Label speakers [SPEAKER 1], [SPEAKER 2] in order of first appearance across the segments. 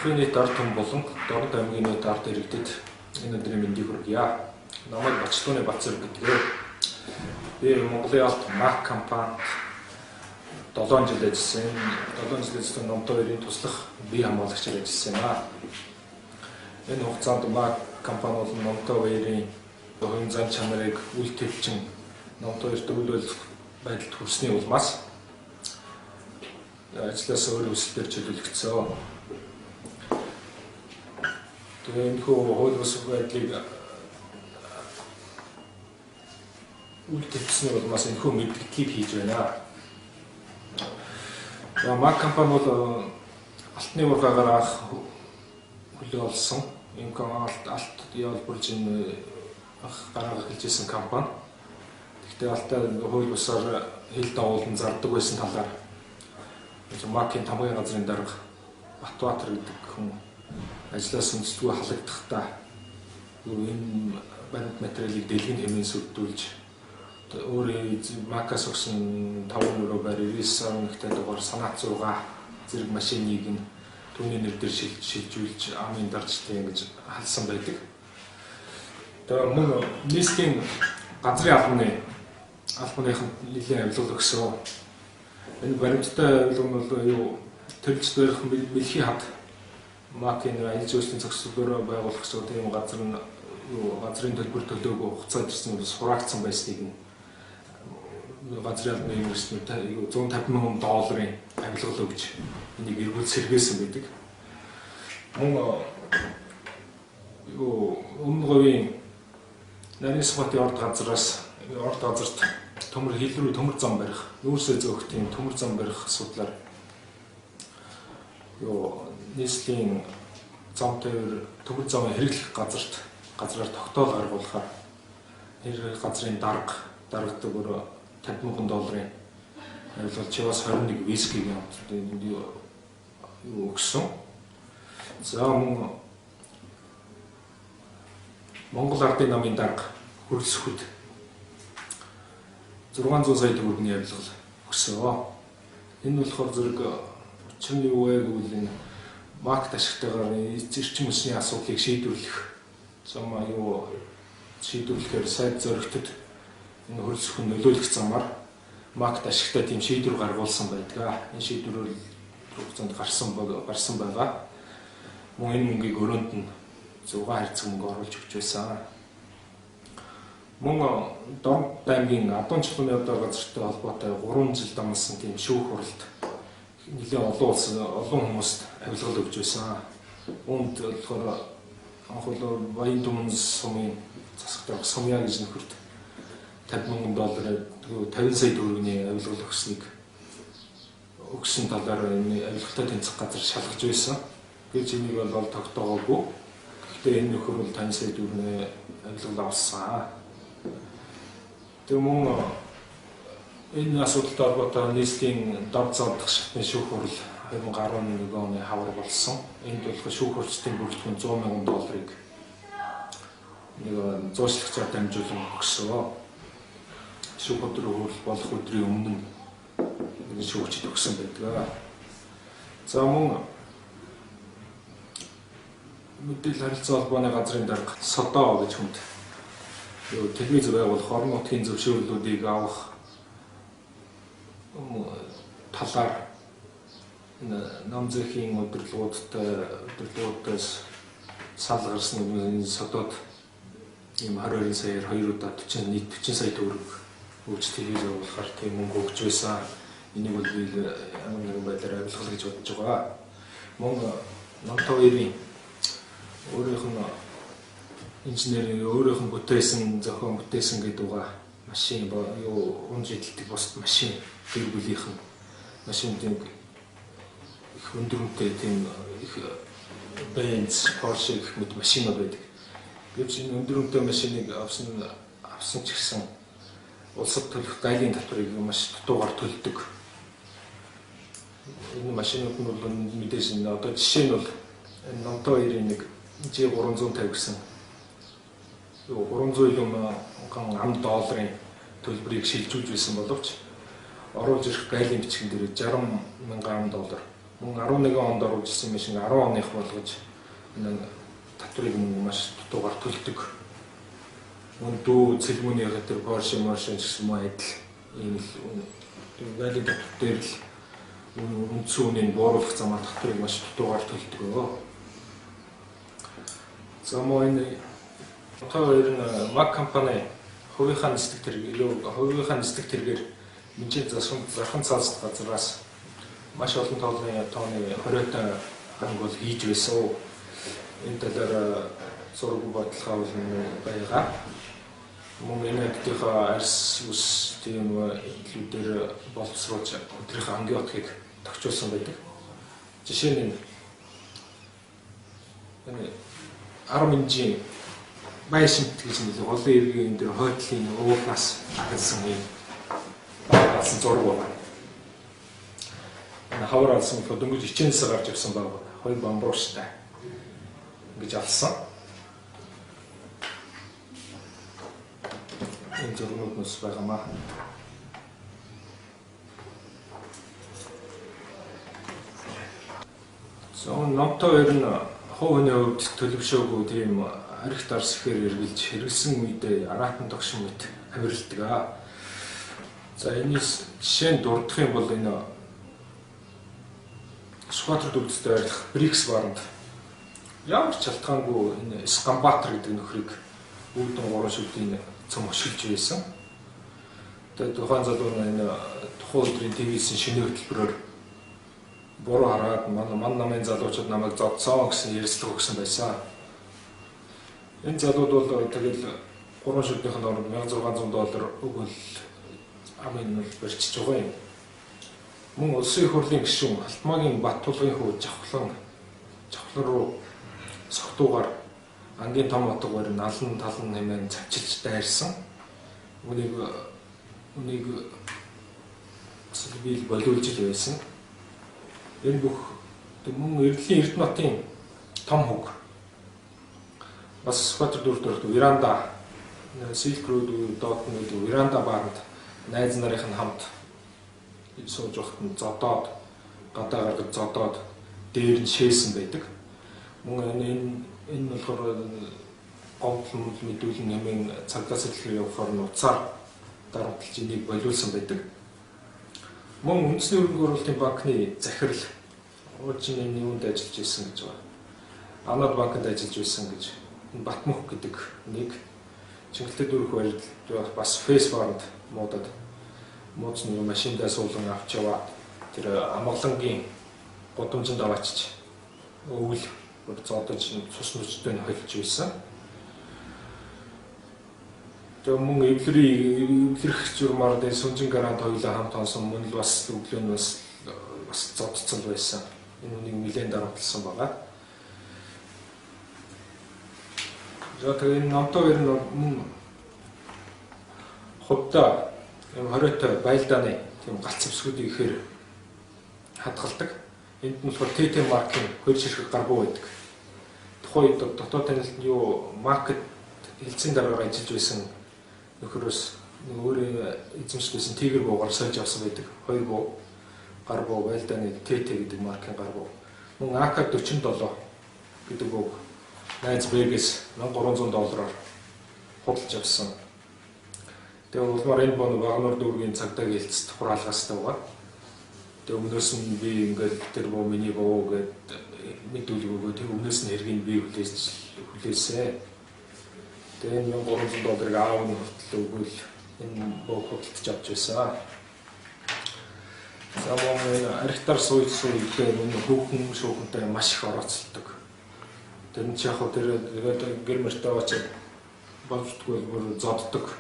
[SPEAKER 1] Кофений ард түмэн болон Дорнод аймгийн нийт ард иргэдэд энэ өдрийн мэндийг хүргье. Намайг Бачлууны Батцэр гэдэг. Би Монголын алт Мак компанид 7 жил ажилласан. 7 жил ажилласан Номтой хоёрын туслах бие хамгаалагчаар ажилласан юм аа. Энэ хугацаанд Мак компани болон Номтой хоёрын хувийн зан чанарыг үл төвчин Номтой хоёрт үл байдалд хүрсний улмаас ажлаас өөр өсөлтөөр чөлөөлөгдсөн. Тэгээ энэхүү хууль бус байдлыг үл төвчсөний улмаас энэхүү мэдгэлийг хийж байна. За Мак компани бол алтны уургаагаар анх хүлээ олсон. Энэ алт явуулбарж энэ анх гараа эхэлж исэн компани. Гэхдээ алтаа хууль бусаар хил дагуулan зардаг байсан талаар Макийн тамгын газрын дарга Батбаатар гэдэг хүн ажлаас үндэслэгүй халагдахдаа энэ баримт материалыг дэлгэн хэмээн сүрдүүлж өөрийн Макаас өгсөн 5 өрөө байр 99.1 дугаар санаат 6 зэрэг машиныг нь түүний нэр дээр шилжүүлж амын дарж тийм гэж халсан байдаг. Тэгээ мөн нийслэлийн газрын албаныханд нэлээд авилгал өгсөн. Энэ баримттай авилга нь бол юу төрөлж барих мэлхийн хад Макийн аялал жуулчлалын зохицуулалтаар байгуулах гэсэн тийм газар нь юу газрын төлбөр төлөөгүй хугацаанд ирсэн бол сураагдсан байсныг нь газрын албаны юмрсны 150 мянган долларын авилгал өгж энийг эргүүл сэргээсэн байдаг. Мөн юу өмнө говийн Нарийн Сүхбаатын орд газраас орд газарт төмөр хил рүү төмөр зам барих, нүүрсээ зөөх тийм төмөр зам барих асуудлаар юу нийслэлийн зам тээвэр төмөр замын хэрэглэх газраар тогтоол гаргуулахаар хэрэглэх газрын даргадаг өөр 50 мянган долларын авилгал Чивас 21 вискигийн юу өгсөн. За мөн Монгол Ардын намын дарга хөрөлсөхөд 600 сая төгрөгийн авилгал өгсөн. Энэ болохоор зэрэг учир нь юу вэ гэвэл энэ маркет ашигтайгаар эрчим хүчний асуудлыг шийдвэрлэх зам юу шийдвэрлэхээр сайд зоригтод энэ хөрөлсөх нь нөлөөлөх замаар маркет ашигтай тийм шийдвэр гаргуулсан байдаг. Энэ шийдвэр хугацаанд гарсан байгаа. Мөн энэ мөнгийг өрөөнд нь 6 харьцаг мөнгө оруулж өгч байсан. Мөн Дорнод аймгийн Адуун чулууны одоо газартай холбоотой 3 жил дамнасан тийм шүүх хуралд нэлээд олон улс олон хүмүүст авилгал өгч байсан. Үүнд болохоор анх бол Баян түмэн сумын засагтай Сумья гэж нөхөрт 50 мянган доллар 50 сая төгрөгийн авилгал өгсөн талаар энэ авилгалтай тэнцэх газар шалгаж байсан. Гэвч энийг бол тогтоогоогүй. Гэхдээ энэ нөхөр бол 50 сая төгрөгийн авилгал авсан. Тэгээ мөн энэ асуудалтай холбоотой нийслэлийн дор зодох шатны шүүх хурал 2011 оны хавар болсон. Энд болох шүүх хурлын бүрэлдэхүүн 100 мянган долларыг нэг зуучлагчаар дамжуулан өгсөн. Шүүх хурал болох өдрийн өмнө нэг шүүгчид өгсөн байдаг. За мөн мэдээлэл харилцаа холбооны газрын дарга Содоо гэж хүнд телевиз байгуулах орон нутгийн зөвшөөрлүүдийг авах талаар нам зэхийн удирдлагуудаас сал гарсан энэ Содод ийм 22 саяар 2 удаа 40 сая төгрөг өгч телевиз байгуулахаар тийм мөнгө өгч байсан. Энийг бол би ямар нэгэн байдлаар авилгал гэж бодож байгаа. Мөн Номтой хоёрын өөрийнх нь инженерийн өөрийнх нь бүтээсэн зохион бүтээсэн гэдэг угаа машин юу унж идэлдэг бусад машин гэр бүлийнх нь машин тийм их өндөр үнэтэй тийм их Benz, Porsche гэх мэт машинууд байдаг. Гэвч энэ өндөр үнэтэй машиныг авсан ч гэсэн улсад төлөх гайлын татварыг маш дутуугаар төлдөг. Энэ машинууд нь бол мэдээж энэ одоо жишээ нь бол энэ Номтой хоёрын нэг G350 гэсэн 300 мянган ам долларын төлбөрийг шилжүүлж байсан боловч оруулж ирэх гайлын бичгэн дээр 60 мянган ам доллар Мөн 11 онд оруулж ирсэн машин 10 оных болгож энэ татварыг мөн маш дутуугаар төлдөг. Мөн дүү цэлмөний тэр Porsche Porsche гэсэн юм адил ийм л валид татвар дээр л үндсэн үнийг бууруулах замаар татварыг маш дутуугаар төлдөг. За мөн энэ хоёр нь Mac компани хувийнхаа нислэг тэрэг хувийнхаа нислэг тэргээр Минжийн зархан цаалт газраас маш олон тооны 20-тай анги бол хийж байсан. Энэ талаар зураг бодлогоо бол байгаа. Мөн энэ хэдийнхээ арьс ус тийм эдлүүдээр боловсруулж өдрийнхөө ангийн отгийг тохижуулсан байдаг. Жишээ нь энэ 10 минжийн байшинт гэж нэлээ олон иргэн энэ дэр хойдлын уулнаас агнсан юм алсан зураг байна. Энэ хавар алсан болохоор дөнгөж хичээнээс гарч явсан баг. Хоёр бамбууштай ингэж алсан. Энэ зургууд нь байгаамаа. За номтой хоёр нь хувь хүний хувьд төлөвшөөгүй тийм архи дарс ихээр эргэлж хэрэгсэн үедээ араатан тогшин мэт амиралдаг. За энэс жишээ нь дурдах юм бол энэ Сүхбаатар дүрдтэй ойрлох Брикс баранд ямар ч шалтгаангүй энэ Скамбатар гэдэг нөхрийг үүдэн 3 шүдийн цөм өшөлж байсан. Тэгээд тухайн залуу нь энэ тухайн өдрийн ТV-ийн шинэ хөтөлбөрөөр буруу хараад ман намын залуучууд намайг зодсон гэсэн ярилцлага өгсөн байсан. Энэ залууд бол тэгэл 3 шүднийх нь оронд $1600 өгвөл амын нь барьчиж байгаа юм. Мөн улсын их хурлын гишүүн Алтмаагийн Баттулгын хүү Жавхлан руу согтуугаар ангийн том отго барин налан талан хэмээн цавчилж дайрсан. Үнийг бас би л болиулж л байсан. Энэ бүх мөн Эрдлийн Эрдэнэтийн том хөг бас Сүхбаатар дүүрт Веранда Silk Road доод нь Веранда баранд найз нарын нь хамт сууж байхад нь зодоод гадаа гаргаж зодоод дээр нь шээсэн байдаг. Мөн энэ болохоор гомдол мэдүүлэн хэмээн цагдаа сэтлэгээр явахаар нь уцаар дарамтлж энийг болиулсан байдаг. Мөн үндэсний хөрөнгө оруулалтын банкны захирал уучин энэ юунд ажиллаж байсан гэж байгаа. Анад банкнд ажиллаж байсан гэж Батмөх гэдэг нэг Чингэлтэй дүүрэх барилд бас фейс баранд муудад муудсан юм машиндаа суулган авч яваад тэр амгалангийн гудамжинд аваачиж өвөл зодож цус нүцтэй нь холж байсан. Тэгээ мөн эвлэрэх журмаар дээр сүнжин гарант хоёулаа хамт онсон мөн л бас өглөө нь бас зодцсон байсан. Энэ үнийг нэлээд дарамтлсан байгаа. За тэгээ энэ номтой хоёр нь мөн хувьдаа юм 20-той байлдааны тийм галц зэвсгүүдийг ихээр хадгалдаг. Энд нь болохоор TT маркийн 2 ширхэг гар буу байдаг. Тухайн үед дотоод танилт юу маркет хэлцээний дараагаар ажиллаж байсан нөхрөөс өөрөө эзэмшдэг тигр буугаар сольж авсан байдаг. 2 буу гар буу байлдааны TT гэдэг маркийн гар буу. Мөн AK47 гэдэг бууг найз Бэгээс $1300-аар худалдаж авсан. Тэгээ улмаар энэ боо Багнуур дүүргийн цагдаагийн хэлцэд хураалгаастай байгаа. Тэгээ өмнөөс нь би ингээд тэр буу миний буу гэд мэдүүлэг өгөө. Тэр өмнөөс нь хэргийг би хүлээсэ. Тэгээ энэ $1300-ыг аав нь хүртэл өгвөл энэ буу худалдаж авч байсан. За мөн энэ архитар сууж сууйлээ мөн хүүхэн шүүхэнтэй маш их орооцолдог. Тэр нь ч яг хөө тэр тэгээд гэр мөртөө очиж болждгүй бүр зоддог.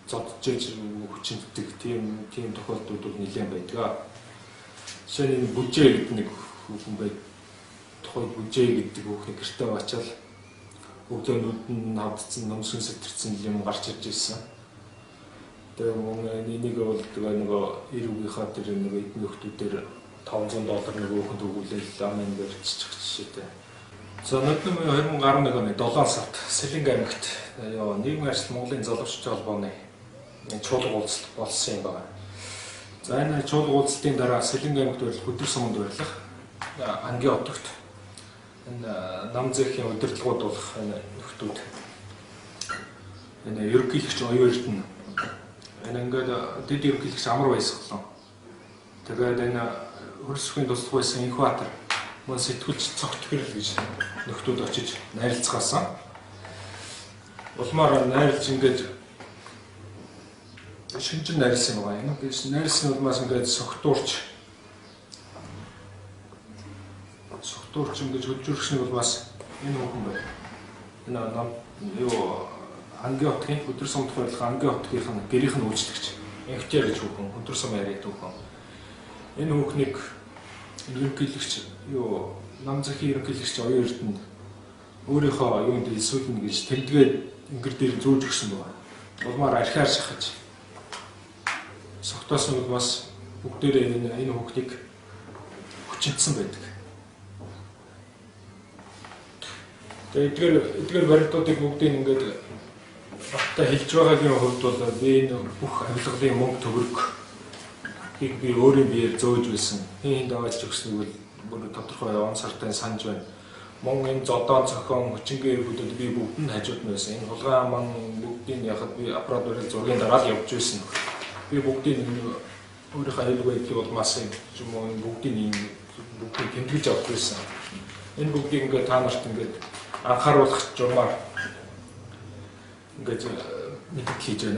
[SPEAKER 1] Зодж хүчинтдэг тийм тохиолдлууд бол нэлээд байдаг. Жишээ нь энэ бүжээ гэдэг нэг хүүхэн байд. Тухайд бүжээ гэдэг хүүхний гэртээ очиад өглөө нүд нь хавдсан, номсон сэтэрсэн юм гарч ирж ирсэн. Тэгээ мөн энийг бол тэгээ нөгөө эр үгийнхаа тэр нөгөө эдний нөхдүүдээр $500 нөгөө хүүхэнд өгүүлээл амын барьчих жишээтэй. За нодны 2011 оны 7 сард Сэлэнг аймагт нийгмийн ажил Монголын залуучдын холбооны чуулга уулзалт болсон юм байна. За энэ чуулга уулзалтын дараа Сэлэнг аймагт барилах Хөдөр суманд барилах Ангийн отогт энэ Намзэхийн удирдлагууд болох энэ нөхдүүд энэ ерөнхийлөгч Оюун Эрдэнэ энэ ингээд дэд ерөнхийлөгч Амар Баясгалан тэгээд энэ хөрсөхийн туслах байсан Инхбатар мөн сэтгүүлч Цогт гэрэл гэж нөхдүүд очиж найралцгаасан. Улмаар найрлж ингээд шинжин найрлсан байгаа юм. Гэвч найрлсан улмаас ингээд согтуурч ингэж хөлжөрхсөний улмаас энэ хүүхэн байна. Энэ нам юу Ангийн отгийн өдөр сум тохиолдох Ангийн отгийнх нь гэрийнх нь үйлчлэгч Инхтэр гэж хүүхэн өдөр сум яриад хүүхэн. Энэ хүүхнийг ерөнхийлөгч юу Намзахын ерөнхийлөгч Оюун Эрдэнэ өөрийнхөө юунд элсүүлнэ гэж тэмдгээд ингэр дээр зөөж өгсөн байна. Улмаар архиар шахаж согтоосон улмаас бүгдээрээ энэ хүүхнийг хүчинтсэн байдаг. Тэгээ эдгээр баримтуудыг бүгдийг ингээд баттай хэлж байгаагийн хувьд бол би энэ бүх авилгалын мөнгө төгрөгийг би өөрийн биеэр зөөж байсан. Хин хин даваалж өгснийг бол бүр тодорхой он сартай санаж байна. Мөн энэ зодоон цохион хүчингийн эргүүдэд би бүгд нь хажууд нь байсан. Энэ хулгай аман бүгдийг яхад би аппарат барил зургийн дараа л явж байсан. Би бүгдийг өөрийнхөө аюулгүй байдлын улмаас юм уу энэ бүгдийг тэмдэглэж авч байсан. Энэ бүгдийг ингээд та нарт ингээд анхааруулах журмаар ингээд мэдээлэл хийж байна.